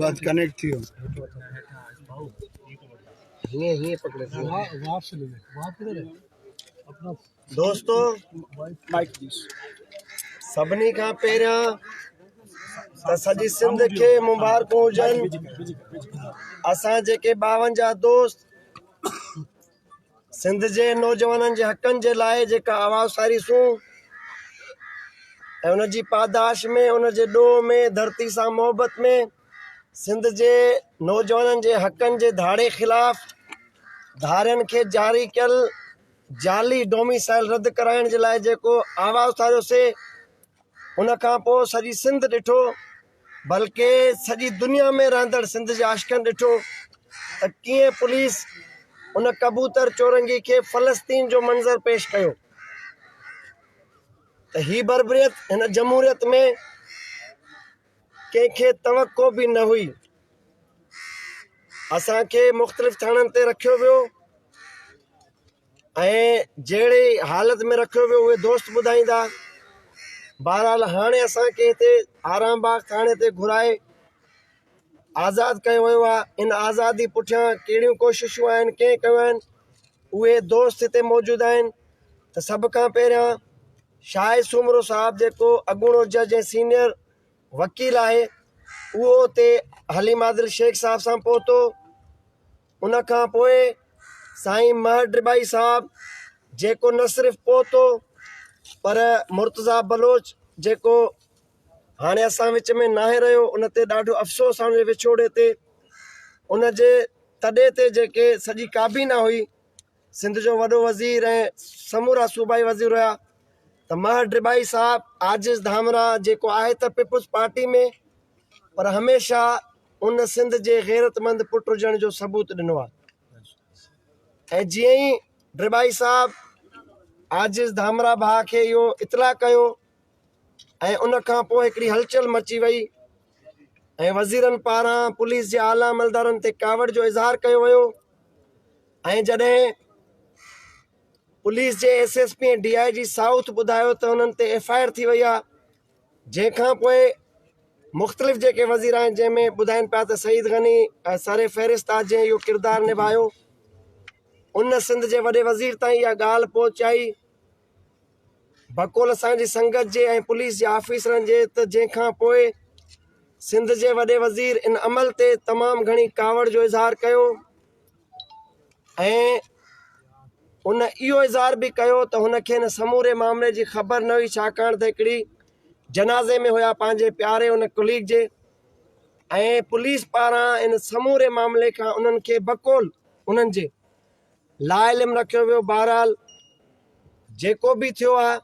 بعد ڪنيڪٽ ٿي ويو. دوستو سڀني کان پهريان ته سڄي سنڌ کي مبارڪون هجن اسان جيڪي 52 دوست سنڌ جي نوجوانن جي حقن جي لاء جيڪا آواز اٿاريسون ۽ ان جي پاداش ۾ ان جي ڏوهه ۾ ڌرتي سان محبت ۾ سنڌ جي نوجوانن جي حقن جي ڌاڙي خلاف ڌارين کي جاري ڪيل جعلي ڊوميسائل رد ڪرائڻ جي لاء جيڪو آواز اٿاريوسي ان کان پوء سڄي سنڌ ڏٺو بلڪه سڄي دنيا ۾ رهندڙ سنڌ جي عاشقن ڏٺو ته ڪيئن پوليس ان ڪبوتر چورنگي کي فلسطين جو منظر پيش ڪيو ته هي بربريت هن جمهوريت ۾ ڪنهن کي توقع به نه هئي. اسان کي مختلف ٿاڻن تي رکيو ويو ۽ جهڙي حالت ۾ رکيو ويو اهي دوست ٻڌائيندا. بهرحال هاڻي اسان کي هتي آرام باغ ٿاڻي تي گهرائي آزاد ڪيو ويو آهي. ان آزادي پٺيان ڪهڙيون ڪوششون آهن، ڪنهن ڪيون آهن، اهي دوست هتي موجود آهن ته سڀ کان پهريان شاهد سومرو صاحب جيڪو اڳوڻو جج ۽ سينئر وڪيل آهي اهو اتي حليم عادل شيخ صاحب سان پهتو. ان کان پوء سائين مهر ڊٻائي صاحب جيڪو نه صرف پهتو پر مرتضيٰ بلوچ جيڪو هاڻي اسان وچ ۾ ناهي رهيو ان تي ڏاڍو افسوس آهي ان جي وڇوڙي تي ان جي تڏي تي جيڪي سڄي ڪابينا هئي سنڌ جو وڏو وزير ۽ سمورا صوبائي وزير هيا ته مهر ڊٻائي صاحب عاجز ڌامراهه جيڪو آهي ته پيپلز پارٽي ۾ پر هميشه ان سنڌ جي غيرتمند پٽ هجڻ جو ثبوت ڏنو آهي ۽ جيئن ئي ڊٻائي صاحب عاجز ڌامراهه ڀاء کي اهو اطلاع ڪيو ۽ ان کان پوء هڪڙي هلچل مچي وئي ۽ وزيرن پاران پوليس جي اعليٰ عملدارن تي ڪاوڙ جو اظهار ڪيو ويو ۽ جڏهن پوليس جي S S P ۽ D I G south ٻڌايو ته انهن تي ايف I R ٿي وئي آهي جنهن کان پوء مختلف جيڪي وزير آهن جنهن ۾ ٻڌائين پيا ته سعيد غني سر فهرست آهي جنهن اهو ڪردار نڀايو ان سنڌ جي وڏي وزير تائين اها ڳالهه پهچائي بقول اسان جي سنگت جي ۽ پوليس جي آفيسرن جي ته جنهن کان پوء سنڌ جي وڏي وزير ان عمل تي تمام گهڻي ڪاوڙ جو اظهار ڪيو ۽ ان اهو اظهار به ڪيو ته هن کي ان سموري معاملي جي خبر نه هئي ڇاڪاڻ ته هڪڙي جنازي ۾ هيا پنهنجي پياري ان ڪليگ جي ۽ پوليس پاران ان سموري معاملي کان انهن کي بقول انهن جي لاعلم رکيو ويو. بهرحال جيڪو به ٿيو آهي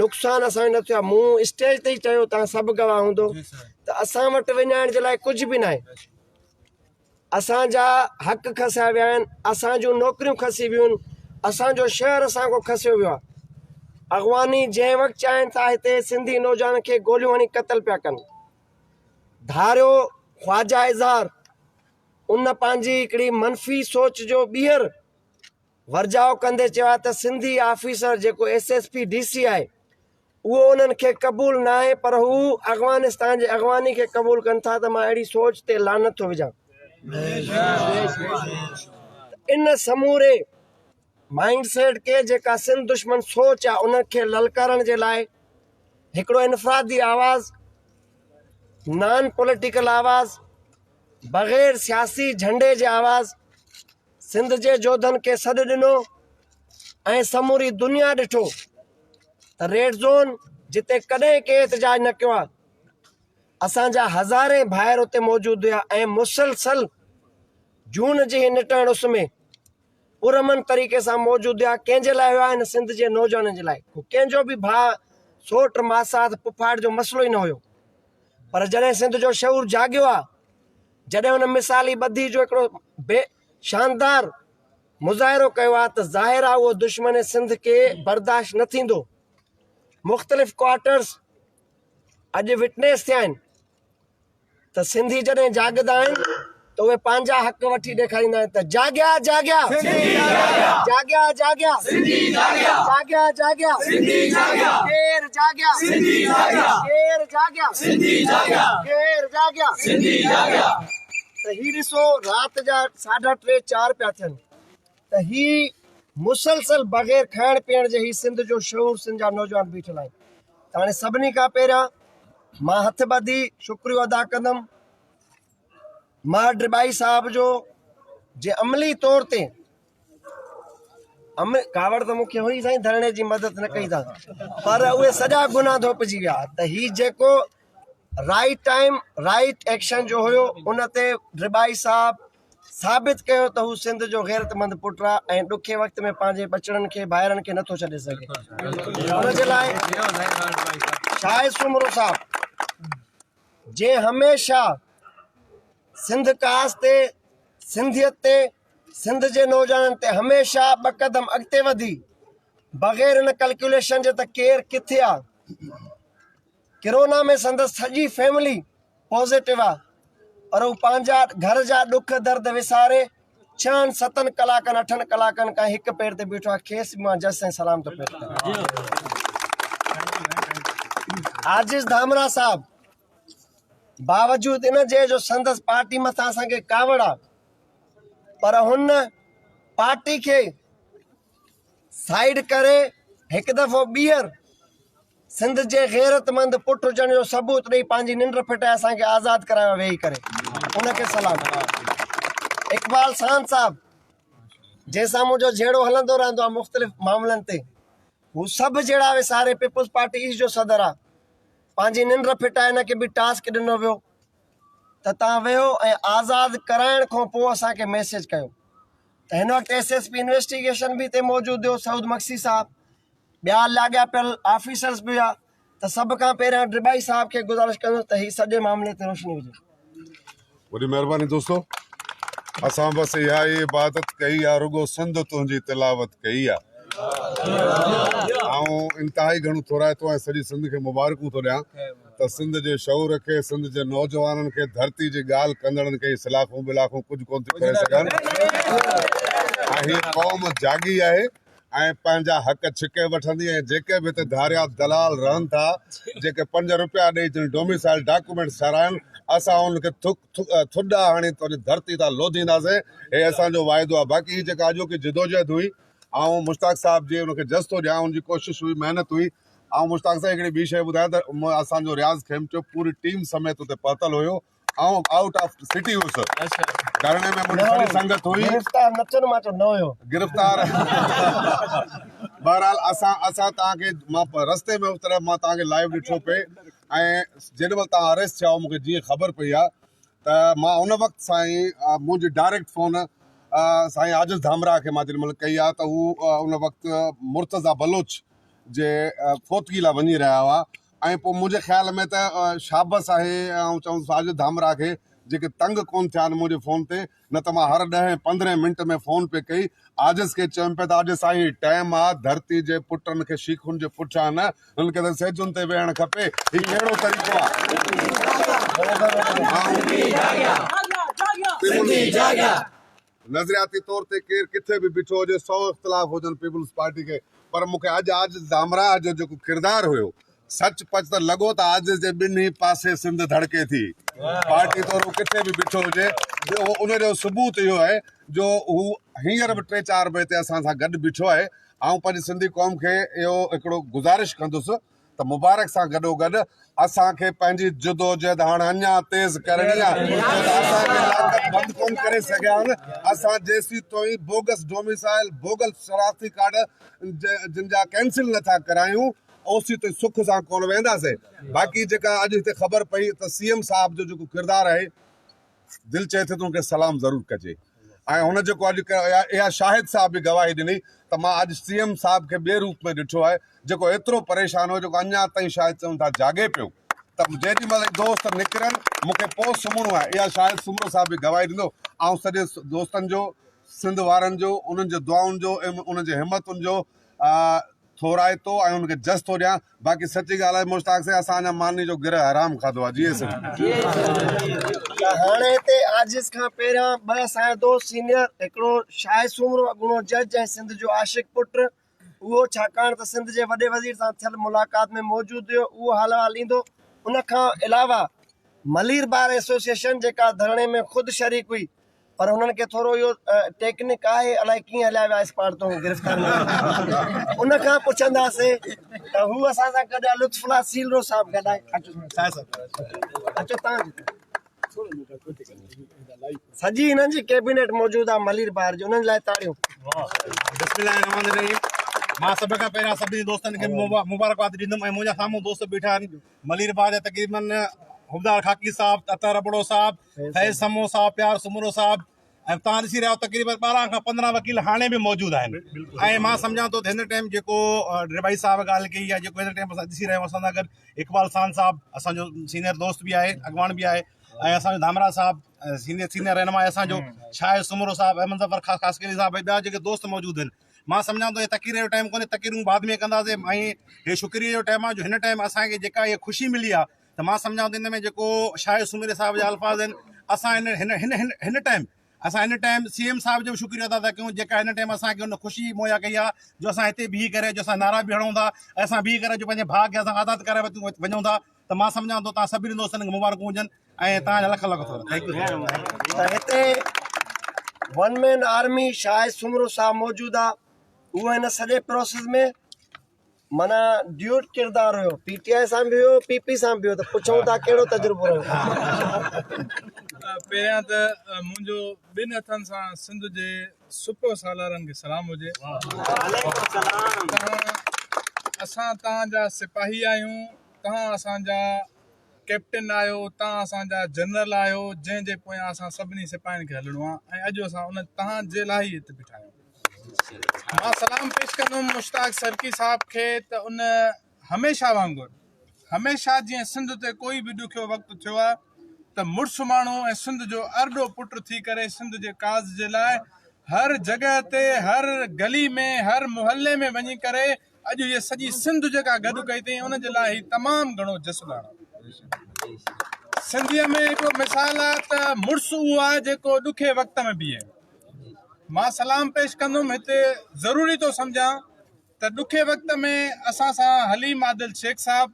نقصان اسان جو نه ٿيو آهي. مون اسٽيج تي ئي چيو تان سڀ گواهه هوندو ته اسان وٽ وڃائڻ جي لاء ڪجهه به ناهي. اسان جا حق کسيا ويا آهن، اسان جون نوڪريون کسي ويون آهن، اسان جو شهر اسان کان کسيو ويو آهي. اغواني جنهن وقت چاهين ٿا هتي سنڌي نوجوانن کي گوليون هڻي قتل پيا ڪن. ڌاريو خواجه اظهار ان پنهنجي هڪڙي منفي سوچ جو ٻيهر ورجاء ڪندي چيو آهي ته سنڌي آفيسر جيڪو S S P D C آهي اهو انهن کي قبول ناهي پر هو افغانستان جي اغواني کي قبول ڪن ٿا ته مان اهڙي سوچ تي لعنت ٿو وجهان. ان سموري مائنڊ سيٽ کي جيڪا سنڌ دشمن سوچ آهي ان کي للڪارڻ جي لاء هڪڙو انفرادي آواز، نان پوليٽيڪل آواز، بغير سياسي جهنڊي جي آواز سنڌ جي جوڌن کي سڏ ڏنو ۽ سموري دنيا ڏٺو ته ريڊ زون جتي ڪڏهن ڪنهن احتجاج نه ڪيو آهي اسان جا هزارين ڀائر اتي موجود هيا ۽ مسلسل جون جي هن نٽهڻ اس ۾ پرامن طريقي سان موجود هيا ڪنهن جي لاء هيا هن سنڌ جي نوجوانن جي لاء ڪنهن جو به ڀاء سوٽ ماسات پڦاٽ جو مسئلو ئي نه هيو پر جڏهن سنڌ جو شعور جاڳيو آهي جڏهن هن مثالي ٻڌي جو هڪڙو بي شاندار مظاهرو ڪيو آهي ته ظاهر آهي اهو دشمن سنڌ کي برداشت نه ٿيندو. مختلف ڪوارٽرز اڄ وٽنيس ٿيا آهن ته سنڌي جڏهن جاڳندا آهن ته اهي پنهنجا حق وٺي ڏيکاريندا آهن ته جاڳيا جاڳيا جاڳيا جاڳيا جاڳيا جاڳيا ڪير جاڳيا ڪير جاڳيا ڪير جاڳيا ته هي ڏسو رات جا ساڍا ٽي چار پيا ٿين ته هي مسلسل بغير کائڻ پيئڻ جي هي سنڌ جو شعور سنڌ جا نوجوان بيٺل آهن ته هاڻي سڀني کان پهريان مان هٿ ٻڌي شڪريو ادا ڪندم مان ڊٻائي صاحب جو جي عملي طور تي ڪاوڙ ته مونکي هئي سائين ڌرڻي جي مدد نه ڪئي ٿا پر اهي سڄا گناهه ڌوپجي ويا ته هي جيڪو رائٽ ٽائيم رائٽ ايڪشن جو هيو ان تي ڊٻائي صاحب ثابت ڪيو ته هو سنڌ جو غيرت مند پٽ آ ۽ ڏکي وقت ۾ پنهنجي ٻچڙن کي ڀائرن کي نٿو ڇڏي سگهي ان جي لاء شاهد سومرو صاحب جنهن هميشه سنڌ ڪاز تي، سنڌيت تي، سنڌ جي نوجوانن تي هميشه ٻه قدم اڳتي وڌي بغير ان ڪلڪيوليشن جي ته ڪير ڪٿي آ. ڪرونا ۾ سندس سڄي فيملي پازيٽو آ پر هو پنهنجا گهر جا ڏک درد وساري ڇهن ستن ڪلاڪن اٺن ڪلاڪن کان هڪ پير تي بيٺو آ کيس به مان جس ۽ سلام ٿو پيش ڪريان. عاجز ڌامرا صاحب باوجود ان جي جو سندس پارٽي مٿان اسان کي ڪاوڙ آ پر هن پارٽي کي سائيڊ ڪري هڪ دفعو ٻيهر سنڌ جي غيرتمند پٽ هجڻ جو ثبوت ڏئي پنهنجي ننڊ ڦٽائي اسان کي آزاد ڪرايو ويهي ڪري ان کي سلام. اقبال ساند صاحب جنهن سان منهنجو جهيڙو هلندو رهندو آهي مختلف معاملن تي هو سڀ جهيڙا وساري پيپلز پارٽي ايسٽ جو صدر آهي پنهنجي ننڊ ڦٽائي هن کي به ٽاسڪ ڏنو ويو ته تان ويهو ۽ آزاد ڪرائڻ کان پوء اسان کي ميسيج ڪيو ته هن وقت ايس ايس پي انويسٽيگيشن به هتي موجود هيو سعود مگسي صاحب ٻيا لاڳاپيل آفيسرز به هيا ته سڀ کان پهريان ڊٻائي صاحب کي گذارش ڪندس ته هي سڄي معاملي تي روشني وجهي. وڏي مهرباني دوستو اسان بس اها ئي عبادت ڪئي آ رڳو سنڌ تنهنجي تلاوت ڪئي آ آئون انتهائي گهڻو ٿورائتو ۽ سڄي سنڌ کي مبارڪون ٿو ڏيان ته سنڌ جي شعور کي سنڌ جي نوجوانن کي ڌرتي جي ڳالهه ڪندڙن کي هي سلاخون بلاخون ڪجهه ڪونه ٿيون ڪري سگهن ۽ هي قوم جاڳي آهي ۽ پنهنجا حق ڇڪي وٺندي ۽ جيڪي به هتي ڌاريا دلال رهن ٿا جيڪي پنج روپيا ڏئي جن ڊوميسائل ڊاڪومينٽس ٺهرائن اسان انهن کي ٿڏا هڻي تنهنجي ڌرتي تان لوڌينداسين هي اسان جو واعدو آهي باقي هي جيڪا اڄوڪي جدوجهد هئي آئون مشتاق صاحب جي ان کي جس ٿو ڏيان ان جي ڪوشش هئي محنت هئي آئون مشتاق صاحب هڪڙي ٻي شيء ٻڌايان ته اسان جو رياض کيمچو پوري ٽيم سميت اتي پهتل هيو آئون آئوٽ آف سٽي هوس ڌرڻي ۾ منهنجي سڄي سنگت هئي گرفتار نه ٿيو نه مان چيو نه هيو گرفتار بهرحال اسان اسان توهان کي مان رستي ۾ هوس تڏهن مان توهان کي لائيو ڏٺو پئي ۽ جيڏي مهل توهان اريسٽ ٿيا مون کي جيئن خبر پئي آ ته مان ان وقت سائين منهنجي ڊائريڪٽ فون سائين عاجز ڌامراهه کي مان جيڏي مهل ڪئي آ ته هو ان وقت مرتضيٰ بلوچ جي فوتگي لاء وڃي رهيا هئا ۽ پوء منهنجي خيال ۾ ته شابس آهي آئون چوندس ساجد ڌامراهه کي جيڪي تنگ ڪونه ٿيا آهن منهنجي فون تي نه ته مان هر ڏهين پندرهين منٽ ۾ فون پئي ڪئي عاجز کي چيم پئي ته عاجز سائين هي ٽائيم آ ڌرتي جي پٽن کي شيخن جي پٺيان نه هنن کي ته سيجن تي ويهڻ کپي هي ڪهڙو طريقو آ نظرياتي طور تي ڪير ڪٿي به بيٺو هجي سو اختلاف هجن پيپلز پارٽي کي پر مون کي اڄ عاجز ڌامراهه جو جيڪو ڪردار هيو سچ پچ ته لڳو ته عاجز جي ٻنهي پاسي سنڌ ڌڙڪي ٿي پارٽي طور هو ڪٿي به بيٺو هجي ان جو ثبوت اهو آهي جو هو هينئر به ٽي چار بجي تي اسان سان گڏ بيٺو آهي آئون پنهنجي سنڌي قوم کي اهو هڪڙو گذارش ڪندس ته مبارڪ سان گڏوگڏ اسان کي پنهنجي جدوجهد هاڻ اڃا تيز ڪرڻي آهي ڇو ته اسان کي لاڪ بند ڪونه ڪري سگهيا آهن اسان جيسيتوئين بوگس ڊوميسائل بوگل شناختي ڪارڊ جن جا ڪينسل نه ٿا ڪرايون اوسيتوئين سک سان ڪونه ويهنداسين باقي جيڪا اڄ هتي خبر پئي ته سي ايم صاحب جو جيڪو ڪردار آهي دل چئي ٿي ته ان کي سلام ضرور ڪجي ۽ هن جيڪو اڄ اها شاهد صاحب به گواهي ڏني ته مان اڄ سي ايم صاحب کي ٻئي روپ ۾ ڏٺو آهي جيڪو ايترو پريشان هو جيڪو اڃا تائين شايد چون ٿا جاڳي پيو ته جيڏي مهل هي دوست نڪرن مون کي پوء سمهڻو آهي اها شاهد سومرو صاحب به گواهي ڏيندو آئون سڄي دوستن جو سنڌ وارن جو انهن جي دعائن جو انهن جي همتن جو ٿورائتو ۽ ان کي جس ٿو ڏيان باقي سچي ڳالهه آهي مشتاق سائين اسان اڃا ماني جو گرهه حرام کاڌو آهي جيئي سنڌ. ته هاڻي هتي عاجز کان پهريان ٻه اسان جا دوست سينئر هڪڙو شاهد سومرو اڳوڻو جج ۽ سنڌ جو عاشق پٽ اهو ڇاڪاڻ ته سنڌ جي وڏي وزير سان ٿيل ملاقات ۾ موجود هيو اهو حال احوال ڏيندو ان کان علاوه ملير بار ايسوسيئيشن جيڪا ڌرڻي ۾ خود شريڪ هئي پر هنن کي ٿورو اهو ٽيڪنڪ آهي الائي ڪيئن هليا ويا اسپاٽ تون گرفتار نه ان کان پڇنداسين ته هو اسان سان گڏ آهي لطف الله سيلرو صاحب گڏ آهي اچو اچو تان سڄي هنن جي ڪيبينيٽ موجود آهي ملير بار جي انهن لاء تاڙيون. بسم الله الرحمن الرحيم مان سڀ کان پهريان سڀني دوستن کي مبارڪباد ڏيندم ۽ منهنجا سامهون دوست بيٺا آهن ملير بار جا تقريبن حبدار خاڪي صاحب اطهر ابڙو صاحب فيض سمون صاحب پيار سومرو صاحب ۽ توهان ڏسي رهيا آهيو تقريبن 12 کان 15 وڪيل هاڻي به موجود آهن ۽ مان سمجهان ٿو ته هن ٽائيم جيڪو ربائي صاحب ڳالهه ڪئي يا جيڪو هن ٽائيم اسان ڏسي رهيا آهيون اسان سان گڏ اقبال سان صاحب اسان جو سينيئر دوست به آهي اڳواڻ به آهي ۽ اسان جو ڌامرا صاحب سينيئر سينيئر رهنما آهي اسان جو شاهد سومرو صاحب احمد ظفر خاص خاصخيلي صاحب ۽ ٻيا جيڪي دوست موجود آهن مان سمجهان ٿو هي تقرير جو ٽائيم ڪونهي تقريرون بعد ۾ ڪنداسين ۽ هي شڪريي جو ٽائيم آهي جو هن ٽائيم اسان کي جيڪا هي خوشي ملي آهي ته مان سمجهان ٿو ان ۾ جيڪو شاهه سومري صاحب جا الفاظ آهن اسان هن هن هن هن ٽائيم اسان هن ٽائيم سي ايم صاحب جو به شڪريو ادا ٿا ڪيون جيڪا هن ٽائيم اسان کي ان خوشي مهيا ڪئي آهي جو اسان هتي بيهي ڪري جو اسان نعرا به هڻون ٿا ۽ اسان بيهي ڪري جو پنهنجي ڀاء کي اسان آزاد ڪرائي وڃون ٿا ته مان سمجهان ٿو تان سڀني دوستن کي مبارڪون هجن ۽ تان جا لک لک ٿورا thank you ته هتي one man army Shahid Soomro صاحب موجود آ اهو هن سڄي پروسيس ۾ معنيٰ ڊيوٽ ڪردار هيو پي ٽي آء سان به هيو پي پي سان به هيو ته پڇون ٿا ڪهڙو تجربو رهيو. پهريان ته منهنجو ٻن هٿن سان سنڌ جي سپهه سالارن کي سلام هجي. توهان اسان توهان جا سپاهي آهيون توهان اسان جا ڪئپٽن آهيو توهان اسان جا جنرل آهيو جنهن جي پويان اسان سڀني سپاهين کي هلڻو آهي ۽ اڄ اسان ان توهان جي لاء ئي هت بيٺا آهيون. مان سلام پيش ڪندم مشتاق سرڪي صاحب کي ته ان هميشه وانگر هميشه جيئن سنڌ تي ڪوئي به ڏکيو وقت ٿيو آهي ته مڙس ماڻهو ۽ سنڌ جو ارڏو پٽ ٿي ڪري سنڌ جي ڪاز جي لاء هر جڳهه تي هر گلي ۾ هر محلي ۾ وڃي ڪري اڄ هيء سڄي سنڌ جيڪا گڏ ڪئي اٿئي ان جي لاء هي تمام گهڻو جس لهڻو. سنڌيء ۾ هڪڙو مثال آهي ته مڙس اهو آهي جيڪو ڏکي وقت ۾ بيهي. مان سلام پيش ڪندم هتي ضروري ٿو سمجهان ته ڏکي وقت ۾ اسان سان حليم عادل شيخ صاحب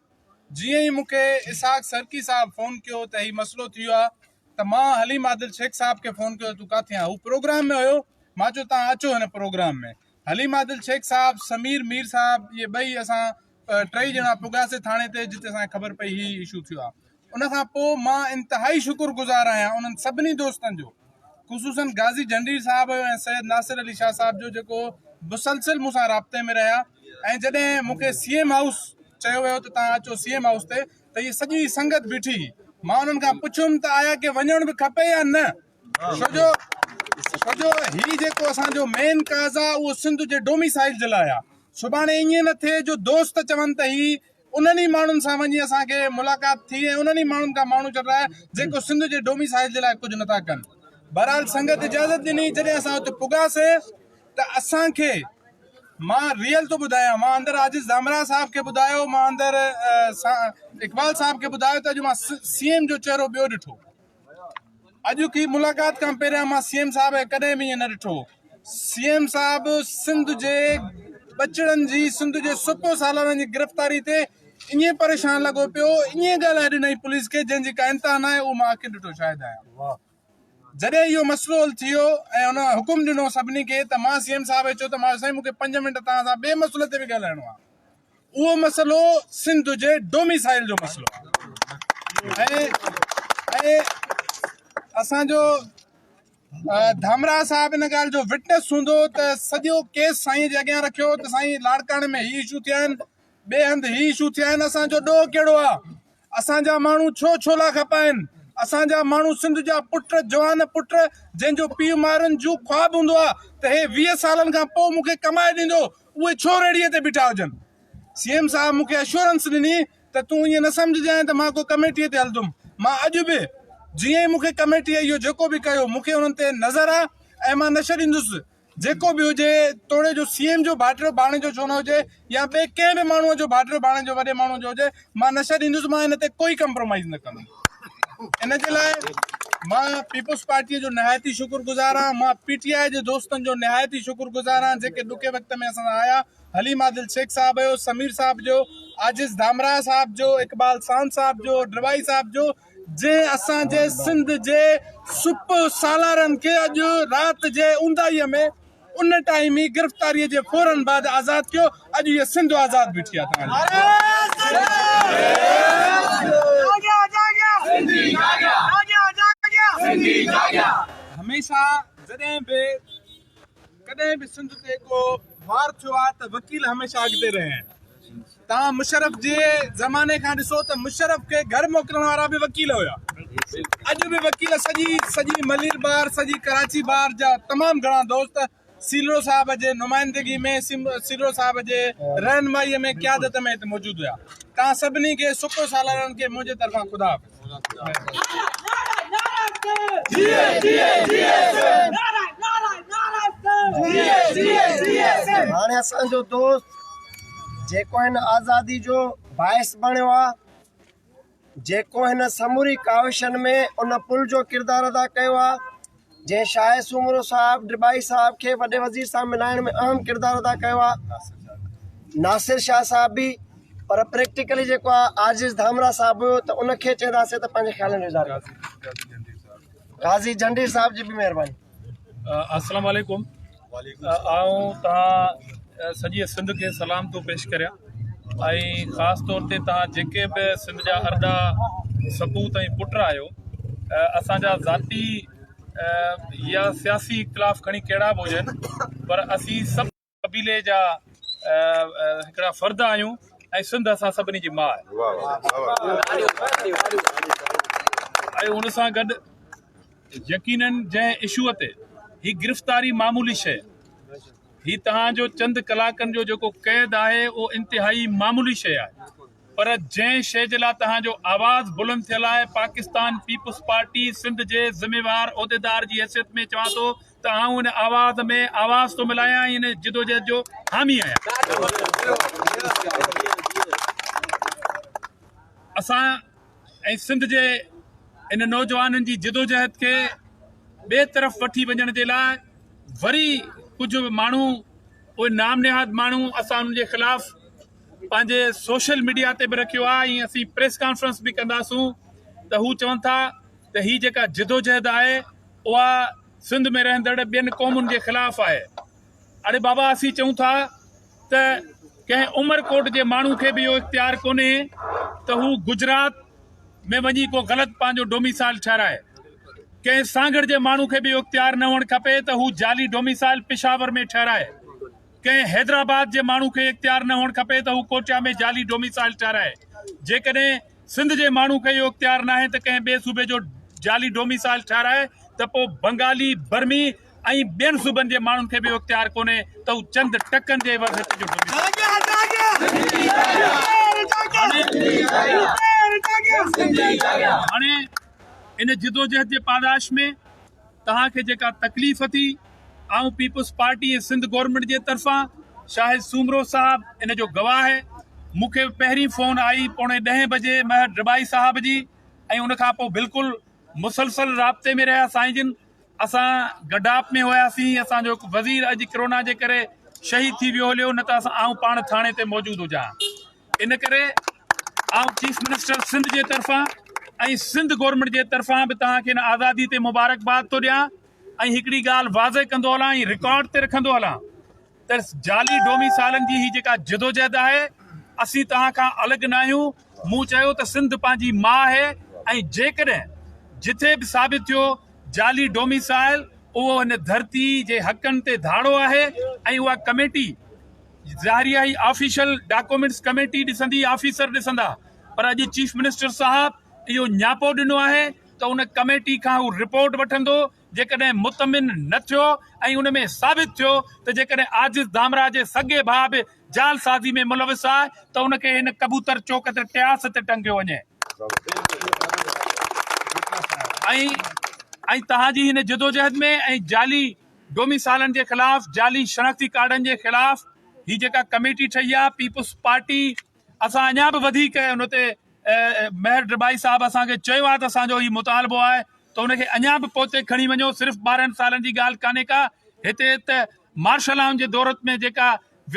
جيئن ئي مون کي اسحاق سرڪي صاحب فون ڪيو ته هي مسئلو ٿي ويو آهي ته مان حليم عادل شيخ صاحب کي فون ڪيو ته تون ڪاٿي آهين هو پروگرام ۾ هيو مان چيو توهان اچو هن پروگرام ۾ حليم عادل شيخ صاحب سمير مير صاحب اهي ٻئي اسان ٽئي ڄڻا پڳاسي ٿاڻي تي جتي اسان کي خبر پئي هي اشو ٿيو آهي ان کان پوء مان انتهائي شڪر گذار آهيان انهن سڀني دوستن جو خصوصن غازي جهنڊير صاحب جو ۽ سيد ناصر علي شاهه صاحب جو جيڪو مسلسل مون سان رابطي ۾ رهيا ۽ جڏهن مون کي سي ايم هائوس چيو ويو ته توهان اچو سي ايم هائوس تي ته هي سڄي سنگت بيٺي هئي مان انهن کان پڇيم ته آيا ڪي وڃڻ به کپي يا نه ڇو جو ڇو جو هي جيڪو اسان جو مين ڪاز آ اهو سنڌ جي ڊوميسائل جي لاء آ سڀاڻي ائين نه ٿئي جو دوست چون ته هي انهن ئي ماڻهن سان وڃي اسان کي ملاقات ٿي ۽ انهن ئي ماڻهن کان ماڻهو چٽرايا جيڪو سنڌ جي ڊوميسائل جي لاء ڪجهه نٿا ڪن. بهرحال سنگت اجازت ڏني جڏهن اسان اتي پڳاسين ته اسان کي مان ريئل ٿو ٻڌايان مان اندر عاجز ڌامراهه صاحب کي ٻڌايو مان اندر اقبال صاحب کي ٻڌايو ته اڄ مان سي ايم جو چهرو ٻيو ڏٺو. اڄوڪي ملاقات کان پهريان مان سي ايم صاحب کي ڪڏهن به ائين نه ڏٺو هو. سي ايم صاحب سنڌ جي ٻچڙن جي سنڌ جي سپهه سالارن جي گرفتاري تي ائين پريشان لڳو پيو هو، ائين ڳالهائي ڏنائين پوليس کي جنهن جي ڪا انتها ناهي اهو مان اکين ڏٺو شاهد آهيان. جڏهن اهو مسئلو حل ٿي ويو ۽ هن حڪم ڏنو سڀني کي ته مان سي ايم صاحب کي چيو ته مان سائين مون کي پنج منٽ توهان سان ٻئي مسئلي تي به ڳالهائڻو آهي. اهو مسئلو سنڌ جي ڊوميسائل جو مسئلو آهي ۽ اسان جو ڌامراهه صاحب ان ڳالهه جو وٽنس هوندو ته سڄو ڪيس سائين جي اڳيان رکيو ته سائين لاڙڪاڻي ۾ هي اشو ٿيا آهن ٻئي هنڌ هي اشو ٿيا آهن اسان جو ڏوهه ڪهڙو آهي اسان جا ماڻهو ڇو ڇولا کپائن اسان جا ماڻهو سنڌ جا پٽ جوان پٽ جنهن جو پيء مائرن جو خواب هوندو آهي ته هي 20 سالن کان پوء مون کي ڪمائي ڏيندو اهي ڇو ريڙهيء تي بيٺا هجن؟ سي ايم صاحب مون کي اشورنس ڏني ته تون ائين نه سمجهجانء ته مان ڪو ڪميٽيء تي هلندم. مان اڄ به جيئن ئي مون کي ڪميٽيء اهو جيڪو به ڪيو، مون کي انهن تي نظر آ ۽ مان نه ڇڏيندس. جيڪو به هجي، توڙي جو سي ايم جو ڀائٽيو ڀاڻيجو ڇو نه هجي يا ٻئي ڪنهن به ماڻهوء جو ڀائٽيو ڀاڻيجو وڏي ماڻهوء جو هجي، مان نه ڇڏيندس، مان ان تي ڪوئي ڪمپرومائيز نه ڪندم. ان جي لاء مان پيپلز پارٽيء جو نهايت ئي شڪر گذار آهيان، مان پي ٽي آء جي دوستن جو نهايت ئي شڪر گذار آهيان جيڪي ڏکي وقت ۾ اسان سان آيا، حليم عادل شيخ صاحب جو، سمير صاحب جو، عاجز ڌامراهه صاحب جو، اقبال ساند صاحب جو، ڊرٻائي صاحب جو، جنهن اسان جي سنڌ جي سپهه سالارن کي اڄ رات جي اونداهيء ۾ ان ٽائيم ئي گرفتاريء جي فورن بعد آزاد ڪيو، اڄ هيء سنڌ آزاد بيٺي آهي توهان جي. هميشه جڏهن به ڪڏهن به سنڌ تي ڪو وار ٿيو آهي ته وڪيل هميشه اڳتي رهيا آهن. توهان مشرف جي زماني کان ڏسو ته مشرف کي گهر موڪلڻ وارا به وڪيل هيا. اڄ به وڪيل سڄي سڄي ملير بار سڄي ڪراچي بار جا تمام گهڻا دوست سيلرو صاحب جي نمائندگي ۾ سيلرو صاحب جي رهنمائي ۾ قيادت ۾ هتي موجود هيا. توهان سڀني کي سپهه سالارن کي منهنجي طرفان خدا حافظ. هاڻي اسان جو دوست جيڪو هن آزادي جو باعث بڻيو آ، جيڪو هن سموري ڪاوشن ۾ ان پل جو ڪردار ادا ڪيو آ، جنهن شاهه سومرو صاحب ڊٻائي صاحب کي وڏي وزير سان ملائڻ ۾ اهم ڪردار ادا ڪيو آ، ناصر شاهه صاحب به پر پريڪٽيڪلي جيڪو آ عاجز ڌامرا صاحب هيو ته ان کي چونداسين ته پنهنجي خيالن جو اظهار ڪري. غازي جهنڊير صاحب جي به مهرباني. السلام عليڪم آئون توهان سڄي سنڌ کي سلام ٿو پيش ڪريان ۽ خاص طور تي توهان جيڪي به سنڌ جا ارڏا سپوت ۽ پٽ آهيو اسان جا ذاتي يا سياسي اختلاف کڻي ڪهڙا به هجن پر اسين سڀ قبيلي جا هڪڙا فرد آهيون ۽ سنڌ اسان سڀني جي ماء آهي ۽ ان سان گڏ يقينن جنهن اشو تي هي گرفتاري معمولي شيء هي توهان جو چند ڪلاڪن جو جيڪو قيد آهي اهو انتهائي معمولي شيء آهي پر جنهن شيء جي لاء توهان جو آواز بلند ٿيل آهي پاڪستان پيپلز پارٽي سنڌ جي ذميوار عهديدار جي حيثيت ۾ چوان ٿو ته آئون ان آواز ۾ آواز ٿو ملايان ۽ ان جدوجهد جو حامي آهيان. اسان ۽ سنڌ جي ان نوجوانن جي جدوجهد کي ٻئي طرف وٺي وڃڻ جي لاء وري ڪجهه ماڻهو اهي نام نهاد ماڻهو اسان انهن جي خلاف پنهنجي سوشل ميڊيا تي به رکيو آهي ۽ اسين پريس ڪانفرنس به ڪنداسون ته هو چون ٿا ته هي جيڪا جدوجهد آهي اها سنڌ ۾ رهندڙ ٻين قومن جي خلاف آهي اڙي بابا اسين چئون ٿا ته ڪنهن عمرڪوٽ جي ماڻهو کي به اهو اختيار ڪونهي ته هو گجرات ۾ وڃي ڪو غلط پنهنجو ڊوميسائل ٺهرائي ڪنهن سانگهڙ جي ماڻهو کي به اهو اختيار نه هئڻ کپي ته هو جعلي ڊوميسائل پشاور ۾ ٺهرائي ڪنهن حيدرآباد جي ماڻهو کي اختيار نه هئڻ کپي ته هو ڪوئٽيا ۾ جعلي ڊوميسائل ٺهرائي. جيڪڏهن سنڌ جي ماڻهو کي اهو اختيار ناهي ته ڪنهن ٻئي صوبي جو جعلي ڊوميسائل ٺهرائي ته پوء بنگالي، برمي ۽ ٻين صوبن جي ماڻهن کي به اهو اختيار ڪونهي ته هو چند ٽڪن جي عيوض هت جو ڊوميسائل هاڻي ان جدوجهد جي پاداش ۾ توهان کي جيڪا تڪليف ٿي، آئون پيپلز پارٽي ۽ سنڌ گورنمينٽ جي طرفان شاهد سومرو صاحب ان جو گواهه آهي، مون کي پهرين فون آئي پوڻي ڏهين بجي مهر ڊٻائي صاحب جي ۽ ان کان پوء بلڪل مسلسل رابطي ۾ رهيا سائين جن اسان گڊاپ ۾ هياسين اسان جو هڪ وزير اڄ ڪرونا جي ڪري شهيد ٿي ويو هليو نه ته اسان آئون پاڻ ٿاڻي تي موجود هجان ها. ان ڪري آئون چيف منسٽر سنڌ جي طرفان ۽ سنڌ گورنمينٽ جي طرفان به توهان کي ان آزادي تي مبارڪباد ٿو ڏيان ۽ هڪڙي ڳالهه واضح ڪندو هلان ۽ رڪارڊ تي رکندو هلان ته جعلي ڊوميسائلن جي هي جيڪا جدوجهد آهي اسين توهان کان الڳ ناهيون مون چيو ته سنڌ پنهنجي ماء آهي ۽ جيڪڏهن جٿي به ثابت ٿيو جعلي ڊوميسائل اهو هن ڌرتي جي حقن تي ڌاڙو آهي ۽ اها ڪميٽي ظاهري آهي آفيشل ڊاڪومينٽس ڪميٽي ڏسندي آفيسر ڏسندا پر اڄ چيف منسٽر صاحب اهو نياپو ڏنو آهي ته ان ڪميٽي کان هو رپورٽ وٺندو جيڪڏهن مطمئن نه ٿيو ۽ ان ۾ ثابت ٿيو ته جيڪڏهن عاجز ڌامراهه جي سڳي ڀاء به جعل سازي ۾ ملوث آهي ته ان کي هن ڪبوتر چوڪ تي ٽياس تي ٽنگيو وڃي ۽ ۽ توهان جي هن جدوجهد ۾ ۽ جعلي ڊوميسائلن جي خلاف جعلي شناختي ڪارڊن جي خلاف هي جيڪا ڪميٽي ٺهي آهي پيپلز پارٽي اسان اڃا به وڌيڪ ان تي مهر ڊٻائي صاحب اسان کي چيو آهي ته اسان جو هي مطالبو آهي ته ان کي اڃا به پوئتي کڻي وڃو صرف 12 سالن جي ڳالهه ڪانهي ڪا هتي ته مارشل لائن جي دور ۾ جيڪا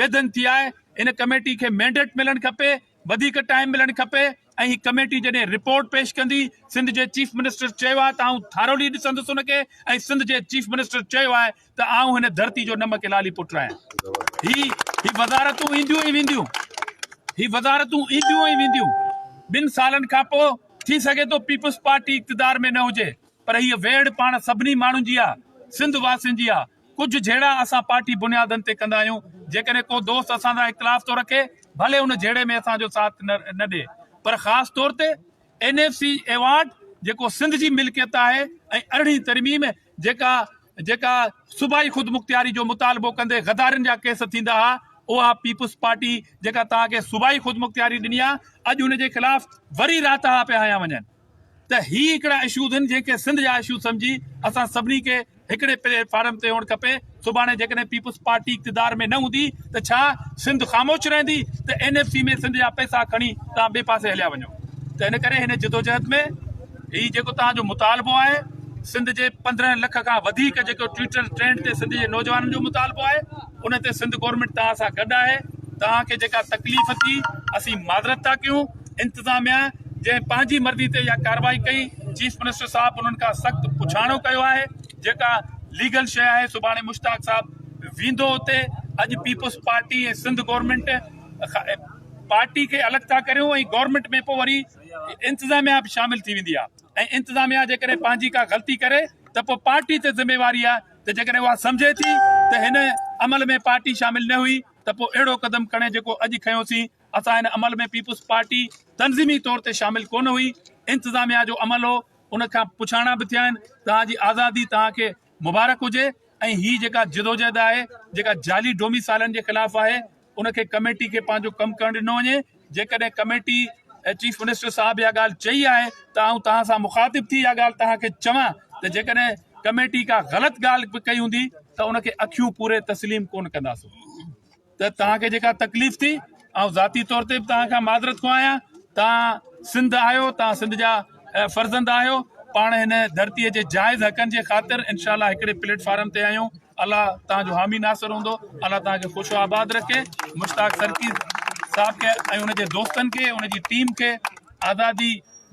ويڌن ٿي آهي ان ڪميٽي کي مينڊيٽ ملڻ کپي وڌيڪ ٽائيم ملڻ کپي ۽ هي ڪميٽي جڏهن رپورٽ پيش ڪندي سنڌ جي چيف منسٽر چيو آهي ته آئون ٿارولي ڏسندس ان کي ۽ سنڌ جي چيف منسٽر چيو آهي ته آئون هن ڌرتي جو نمڪ لالي پٽ آهيان هي هي وزارتون اينديون ۽ وينديون هي وزارتون اينديون ۽ وينديون ٻن سالن کان پوء ٿي سگهي ٿو پيپلز پارٽي اقتدار ۾ نه هجي پر هيء ويڙهه پاڻ سڀني ماڻهن جي آهي سنڌ واسين جي آهي ڪجهه جهيڙا اسان پارٽي بنيادن تي ڪندا آهيون، جيڪڏهن ڪو دوست اسان سان اختلاف ٿو رکي ڀلي ان جهيڙي ۾ اسان جو ساٿ نه ڏي پر خاص طور تي اين ايف سي ايوارڊ جيڪو سنڌ جي ملڪيت آهي ۽ ارڙهين ترميم جيڪا جيڪا صوبائي خودمختياري جو مطالبو ڪندي غدارين جا ڪيس ٿيندا ها اها پيپلز پارٽي جيڪا توهان کي صوبائي خودمختياري ڏني آهي اڄ ان جي خلاف وري راتاها پيا هنيا وڃن. ته هي هڪڙا اشوز آهن جنهن کي سنڌ جا اشوز سمجهي اسان سڀني کي هڪڙي پليٽ فارم تي هئڻ کپي سڀاڻي جيڪڏهن پيپلز پارٽي اقتدار ۾ نه هوندي ته ڇا سنڌ خاموش رهندي ته اين ايف سي ۾ سنڌ جا پئسا کڻي توهان ٻئي پاسي هليا وڃو ته ان ڪري هن جدوجهد ۾ هي جيڪو توهان جو مطالبو آهي سنڌ جي 15 لک کان وڌيڪ جيڪو ٽوئٽر ٽرينڊ تي سنڌ جي نوجوانن جو مطالبو آهي ان تي سنڌ گورنمينٽ توهان سان گڏ آهي توهان کي جيڪا تڪليف ٿي اسين معذرت ٿا ڪيون انتظاميا جنهن پنهنجي مرضي تي اها ڪارروائي ڪئي، چيف منسٽر صاحب انهن کان سخت پڇاڻو ڪيو آهي، جيڪا ليگل شيء آهي، سڀاڻي مشتاق صاحب ويندو اتي، اڄ peoples party ۽ Sindh government party کي الڳ ٿا ڪريون ۽ گورنمينٽ ۾ پوء وري انتظاميا به شامل ٿي ويندي آهي ۽ انتظاميا جيڪڏهن پنهنجي ڪا غلطي ڪري ته پوء پارٽي تي ذميواري آهي ته جيڪڏهن اها سمجهي ٿي ته هن عمل ۾ پارٽي شامل نه هئي ته پوء اهڙو قدم کڻي جيڪو اڄ کنيوسين اسان ان عمل ۾ پيپلز پارٽي تنظيمي طور تي شامل ڪونه هئي، انتظاميا جو عمل هو، ان کان پڇاڻا به ٿيا آهن، توهان جي آزادي توهان کي مبارڪ هجي ۽ هي جيڪا جدوجهد آهي جيڪا جعلي ڊوميسائلن جي خلاف آهي ان کي ڪميٽي کي پنهنجو ڪم ڪرڻ ڏنو وڃي، جيڪڏهن ڪميٽي چيف منسٽر صاحب اها ڳالهه چئي آهي ته آئون توهان سان مخاطب ٿي اها ڳالهه توهان کي چوان ته جيڪڏهن ڪميٽي ڪا غلط ڳالهه به ڪئي هوندي ته ان کي اکيون پوري تسليم ڪونه ڪنداسون. ته توهان کي جيڪا تڪليف ٿي آئون ذاتي طور تي به توهان کان معذرت خواهه آهيان توهان سنڌ آهيو توهان سنڌ جا فرزند آهيو پاڻ هن ڌرتي جي جائز حقن جي خاطر انشاء الله هڪڙي پليٽ فارم تي آهيون الله توهان جو حامي ناصر هوندو الله توهان کي خوش و آباد رکي مشتاق سرڪي صاحب کي ۽ ان جي دوستن کي ان جي ٽيم کي آزادي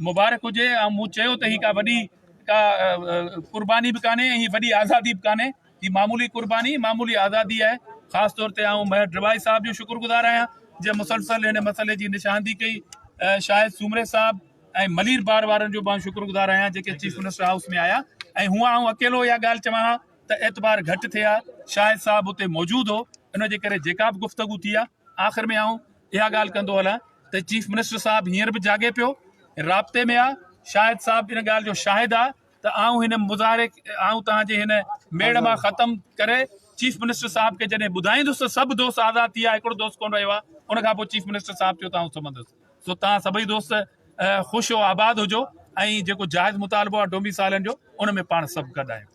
مبارڪ هجي ۽ مون چيو ته هي ڪا وڏي ڪا قرباني به ڪانهي ۽ هي وڏي آزادي به ڪانهي هي معمولي قرباني، معمولي آزادي آهي. خاص طور تي آئون مير ڊٻائي صاحب جو شڪر گذار آهيان جنهن مسلسل هن مسئلي جي نشاندهي ڪئي. شاهد سومري صاحب ۽ ملير بار وارن جو به آئون شڪر گذار آهيان جيڪي چيف منسٽر هائوس ۾ آيا ۽ هونء آئون اڪيلو اها ڳالهه چوان ها ته اعتبار گهٽ ٿئي ها. شاهد صاحب اتي موجود هو ان جي ڪري جيڪا به گفتگو ٿي آهي. آخر ۾ آئون اها ڳالهه ڪندو هلان ته چيف منسٽر صاحب هينئر به جاڳي پيو رابطي ۾ آهي. شاهد صاحب ان ڳالهه جو شاهد آهي ته آئون هن مظاهري آئون توهان جي هن ميڙ مان ختم ڪري چيف منسٽر صاحب کي جڏهن ٻڌائيندس ته سڀ دوست آزاد ٿي ويا هڪڙو دوست ڪونه رهيو آهي ان کان پوء چيف منسٽر صاحب چيو ته آئون سمهندس سو توهان سڀئي دوست خوش و آباد هجو ۽ جيڪو جائز مطالبو آهي ڊومي سالن جو ان ۾ پاڻ سڀ گڏ آهيون.